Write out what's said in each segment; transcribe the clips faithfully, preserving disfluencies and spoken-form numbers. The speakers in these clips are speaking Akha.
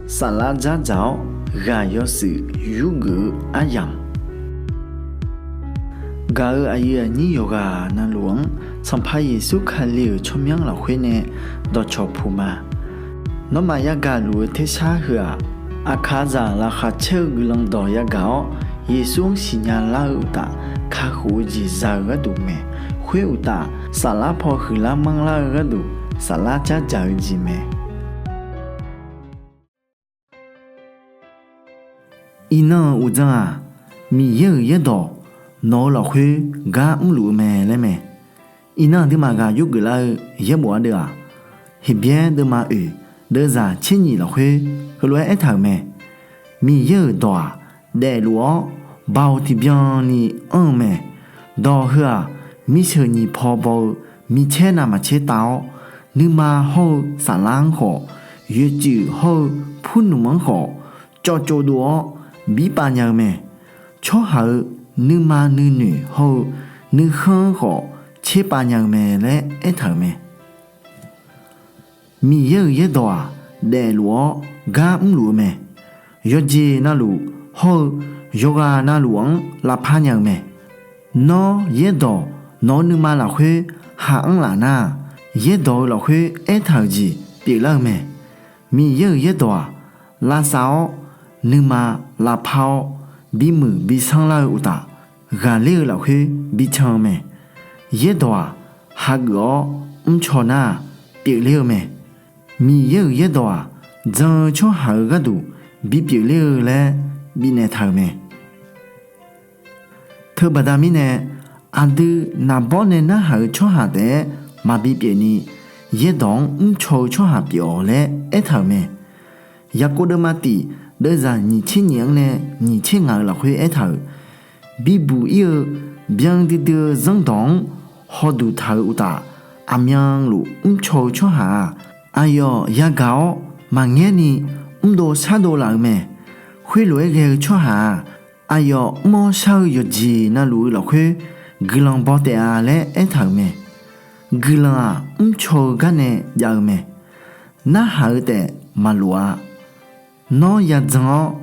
Saflar dzardzaq-awr ghaq yawshuif yurgeuf-eu aryamq, gaq-euq aqyuif aqnyir yawqghaq navluf-anr Sanqpaq Yeqsur Kali-euq tsawrmyanr lafkhoer nae dawqcawq puq ma. Nawmaf yagaq luf-eu tersar heu-aq, aqkaqzaq laqkhaq caer-eu guiqlanq dawq yagaq-awr, Yeqsur-anr siqnya lar-eu uqtaf, kakhof-eu jeq za-eu gharduq mae. Khoer uqtaf, saflar paw huiqlar manrlar-eu gharduq, saflar dzardzaq-eu jeq mae. Iqnan-euq uqdzan-aq, Miqyaer-euq yaerdawq nawq-eu lafkhoer gar mrluf-eu mae laer mae. Iqnan aqduimaf ghaq yurgeuf lar-eu yaerbof ardeuv-aq, Heqbyaer deuvma oeq deuvzaq tser nyif lafkhoer heulof-aer aertaq-euq mae. Miqyaer-euq dawq-aq, daefluf-awr baoq tiqbyan ni anr-eu mae. Dawq heu-aq, miqsheuq nyiq paw baw-eu micaer navmaqtser tav-awr, nuima hawr-eu saflar-anr khawf, yoeqtsuif hawr-eu purnmq-anr khawf, cawvcov dov-awr birpav nya-eu mae. Tsawrhaq-euq nuima nuinoeq hawr-eu nuikhanr-anr khawf, tserpav nya-eu mae laer aertaq-euq mae. Miqyaer-euq yaerdawq-aq, daefluf-awr gar mrluf-eu mae. Yawqjeq navluf hawr-eu yawqghaq navluf-anr lavpar nya-eu mae. Nawr yaerdawq nawq-eu nuima lafkhoer ha'anr laf nar-aq, yaerdawq-eu lafkhoer aertaq-euq jeq pyeuflar-eu mae. Miqyaer-euq yaerdawq-aq, lavsav-awr nuima lavpar-awr bimuiq bisanr lar-eu uqtaf, ghaqler-eu lafkhoer bican-eu mae. Yaerdawq-aq, hageuf-awr mrcaw nar-aq, pyeufler-eu mae. Miqyaer-euq yaerdawq-aq, jan-eu tsawrhaq-eu gharduq bipyeuf ler-eu laer bifnaeq taq-euq mae. Teubaqda mirnae, aqdui naqbawr nae narhaq-eu tsawrhaq taef-aer maqbi pyeufni, yaerdawq-anr mrcaw-eu tsawrhaq pyeuf-awq laer aertaq-euq mae. Yaqkov deuvma tif deuvzaq nyiq tser nyiq-anr nae nyiq tser ngaq-eu lafkhoer aertaq-euq, bibuq ir-eu byan duidui-eu zanrdawq-anr hawduq taq-euq uqtaf, aqmyanluf mrcaw-eu tsawrhaq-aq, aqyawf yagaq-awr maqngaerni mrdov shardov laf-eu mae. Khoerlof-aer ghae-eu tsawrhaq-aq, aqyawf mr-awr shar-eu yawqjeq navluf-eu lafkhoer guiqlanq baw taef-a laer aertaq-euq mae. Guiqlanq-aq, mrcaw-eu gar nae jav-eu mae. Narhaq-eu taef maqlof-a. Nawr yajan-awr,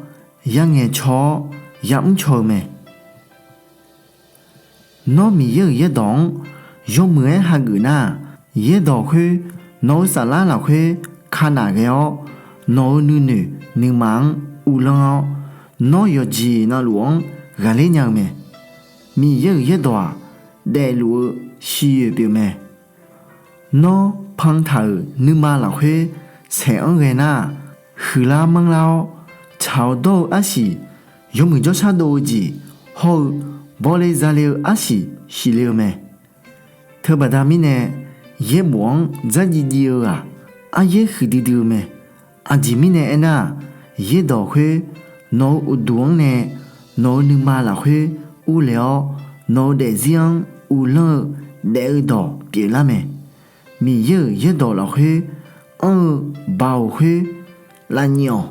yangaeq caw-awr, yamr caw-eu mae. Nawr Miqyaer-euq yaerdawq-anr yawmuiq-aer hageuf nar-aq, yaerdawq khoer nawq-eu saflar lafkhoer kanaf ghae-awr, nawq-eu nuinoeq nuima-anr uvlanr-awr, nawr yawqjeq navluf-anr ghaqler nya-eu mae. Miqyaer-euq yaerdawq-aq, daefluf-eu siqyoeq pyeufmae. Nawr pantaq-euq nuima lafkhoer saeq-anr ghae nar-aq, huiqlar manrlar-awr, tsaq-awr dawr-eu arsiq, yawmuiq jawrshar dov-eu jeq hawr-eu bawle zale-eu arsiq siqle-eu mae. Teubaqda mirnae, yaerbof-anr dzardziv dziv-eu-aq, aryaer huiqdui dui-eu mae. Aqjeq mirnae aernar-aq, yaerdawq khoer nawq-eu uqduq-anr nae nawq-eu nuima lafkhoer urle-awr, nawq-eu daefzir-anr uvlanr-eu daef-eu dawq pyeuflar mae. Miqyaer-euq yaerdawq lafkhoer anr-eu baoq khoer lavnyif-awq.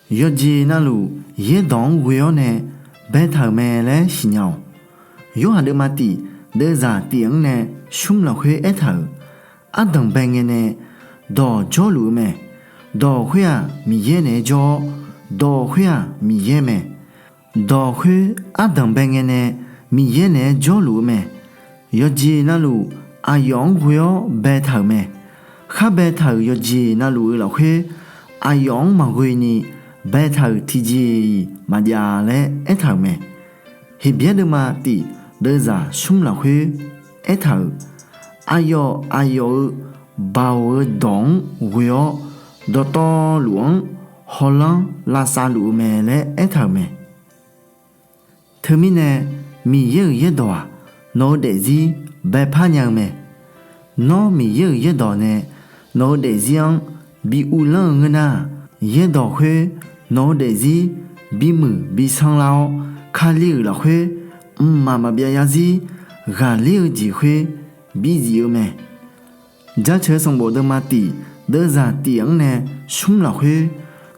Yawqjeq navluf yaerdawq-anr ghoe-awr nae baetaq-euq mae laer siqnya-awq. Yorhaq deuvma tif deuvzaq tif-anr nae smr lafkhoer aertaq-euq, ardanq bae ngae nae dawq jawrluf-eu mae. Dawq khoer-aq, Miqyaer naeq-aer jawr-awr, dawq khoer-aq, Miqyaer mae. Dawq khoer ardanq bae ngae nae Miqyaer naeq-aer jawrluf-eu mae. Yawqjeq navluf aqyawf-anr ghoe-awr baetaq-euq mae. Khar baetaq-euq yawqjeq navluf-eu lafkhoer, aqyawf-anr maqghoe ni baetaq-euq tiqjeq-iq maqjav laer aertaq-euq mae. Heqbyaer deuvma tif deuvzaq smr lafkhoer aertaq-euq, aqyawf aqyawf-eu baoq-eu dawq-anr ghoe-awr, dawqtawvluf-anr hawlanr lavsav luf-eu mae laer aertaq-euq mae. Teumirnae, Miqyaer-euq yaerdawq-aq, nawq-eu daefzir baepar nya-eu mae. Nawr Miqyaer-euq yaerdawq nae nawq-eu daefzir-anr bi uvlanr-eu ngeur nar-aq, yaerdawq khoer nawq-eu daefzir bimuiq bisanr lar-awr, Kali-euq lafkhoer mqmaq maqbyav yarzir ghaqler-eu jeq khoer bizif-eu mae. Jaceuq sanqbof deuvma tif deuvzaq tif-anr nae smr lafkhoer,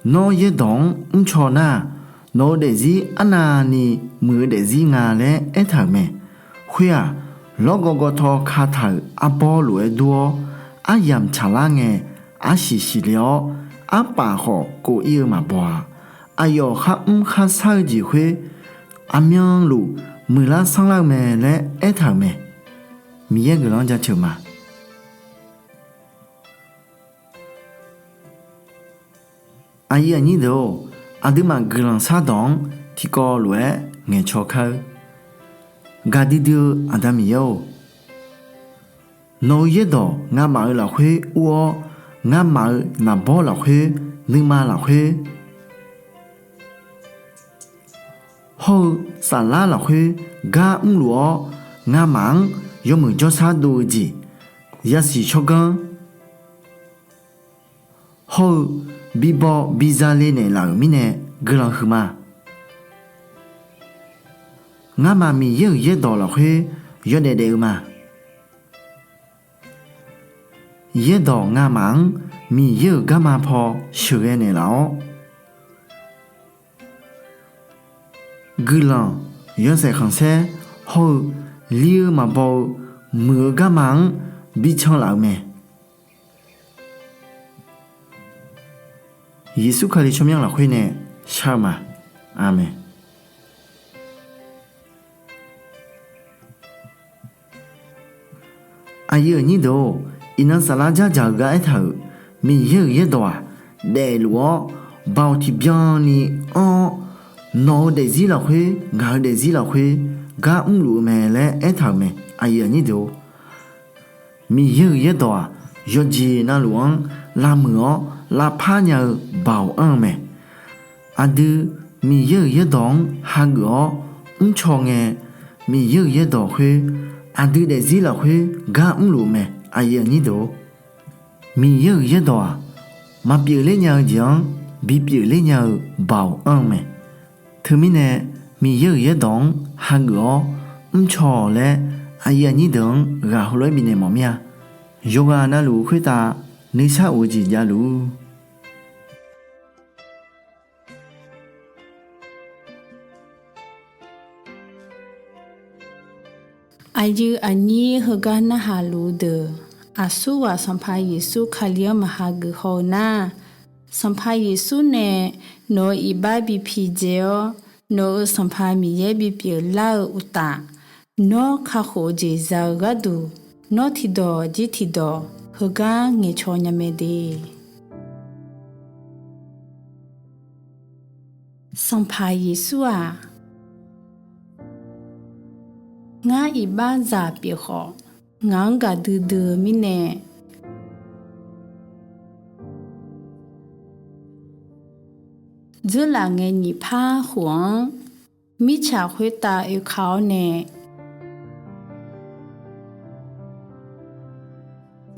nawr yaerdawq-anr mrcaw nar-aq, nawq-eu daefzir arnavni muiq-eu daefzir nga laer aertaq-euq mae. Khoer-aq, lawrgawv gawvtaw kataq-euq arbawr lof-aer dur-awr, aryamq tsaqlar ngae, arsiq siqle-awr, arpaf khawf kof-ir-eu maqbaw-a. Aqyawf kharmr kharshar-eu jeq khoer aqmyanluf muiqlar sanrlar-eu mae laer aertaq-euq mae. Miqyaer guiqlanq-anr jaceuq ma. Aqyuif aqnyir deuq-or, aqduimaf guiqlanq shardawq-anr tiqkawv lof-aer ngaeqcaw kar-eur. Gaqdui dui-eu Aqda Miqyaer-or, nawq-eu yaerdawq ngamaf-eu lafkhoer ur-awr, ngamaf-eu naqbawr lafkhoer, nuima lafkhoer hawr-eu saflar lafkhoer gar mrluf-awr, ngamaf-anr yawmuiq jawrshar dov-eu jeq, yasiq tsawrganr hawr-eu bibaw biza le naeqlaf-euq mirnae guiqlanq huiqma. Ngamaf Miqyaer-euq yaerdawq lafkhoer yawdaef daef-eu ma. Yaerdawq ngamaf-anr Miqyaer-euq garma paw sheuqghae naeqlaf-awr, guiqlanq, yawshaef khanqsaer hawr-eu li-eu maqbaw-eu muiq-eu garma-anr bican laf-eu mae. Yeqsur Kali tsawrmyanr lafkhoer nae shar-eu ma. Aqmeq. Aqyuif aqnyir deuq-or, iqnan saflar jardzaq-eu gar aertaq-euq Miqyaer-euq yaerdawq-aq, daefluf-awr baoq tiqbyan ni anr-awr, nawq-eu daefzir lafkhoer ngaq-eu daefzir lafkhoer gar mrluf-eu mae laer aertaq-euq mae. Aqyuif aqnyir deuq-or, Miqyaer-euq yaerdawq-aq, yawqjeq navluf-anr lavmuiq-awr lavpar nya-eu baoq anr-eu mae. Aqdui Miqyaer-euq yaerdawq-anr hageuf-awr mrcaw ngae, Miqyaer-euq yaerdawq khoer aqdui daefzir lafkhoer gar mrluf-eu mae. Aqyuif aqnyir deuq-or, Miqyaer-euq yaerdawq-aq, maqpyeuf ler nya-eu jeq-anr bipyeuf ler nya-eu baoq anr-eu mae. Teumirnae, Miqyaer-euq yaerdawq-anr hageuf-awr mrcaw-awq laer, aqyuif aqnyir deuq-anr ghaq heulof-aer bifnaeq mawf mir-a. Yawqghaq navluf khoertav nuisar of-eu jeq javluf-ur. Aqyuif aqnyir heugar narhaq luf-eu deuq, aqsurghaq Sanqpaq Yeqsur Kali-anr maqhageuf haw-eu nar, Sanqpaq Yeqsur nae nawq-euq iqbax bi pidzae-awr, nawq-euq Sanqpaq Miqyaer bipyeuf lar-eu uqtaf, nawr kakhof-eu jeq za-eu gharduq, nawr tiqdawq jir tiqdawq heugar ngaeqcaw nya mae de. Sanqpaq Yeqsur-aq, ngar iqbaxzaq pyeuf khawf, ngaq-anr gaqdui dui-eu mirnae, dzeurlaf ngae nyiq par khof-anr mirtsaq khoertav oeka-awr nae,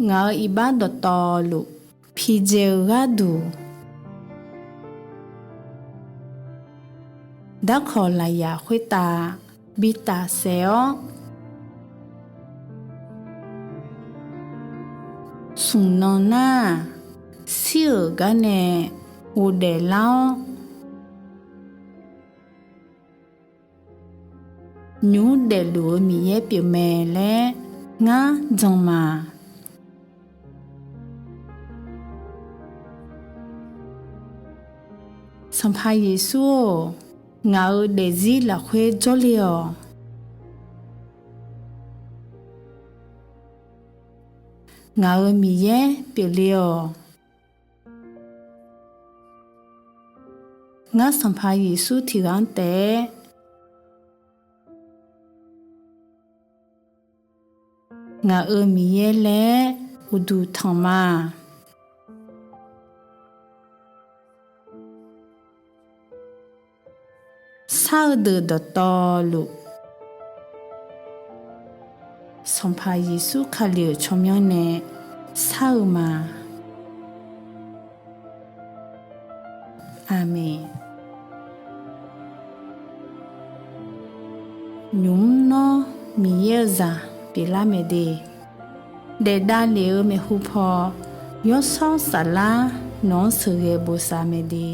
ngaq-euq iqbax dawqtawvluf pidzae-eu gharduq, darkawq lafyaq khoertav bi tafsaef-awr, smq nan nar-aq, shir-euq gar nae ghofdaef lar-awr, nymq mr daefluf-eu Miqyaer pyeufmae laer ngar jan ma. Sanqpaq Yeqsur-or, ngaq-euq daefzir lafkhoer jawrle-awq. Ngaq-euq Miqyaer pyeufle-awq. Ngar Sanqpaq Yeqsur tiqghaq-anr taef-aer ngaq-euq Miqyaer laer uqduq tanq ma. Shar-eu deuq dawqtawvluf, Sanqpaq Yeqsur Kali-euq tsawrmyanr nae shar-eu ma. Aqmeq. Nymq mr nawr Miqyaer-eu zaq pyeuflar mae de. Daef davlef-eu maeqhu paw, Yawshawr Saflar nawq-anr sheuqghae bosav mae de.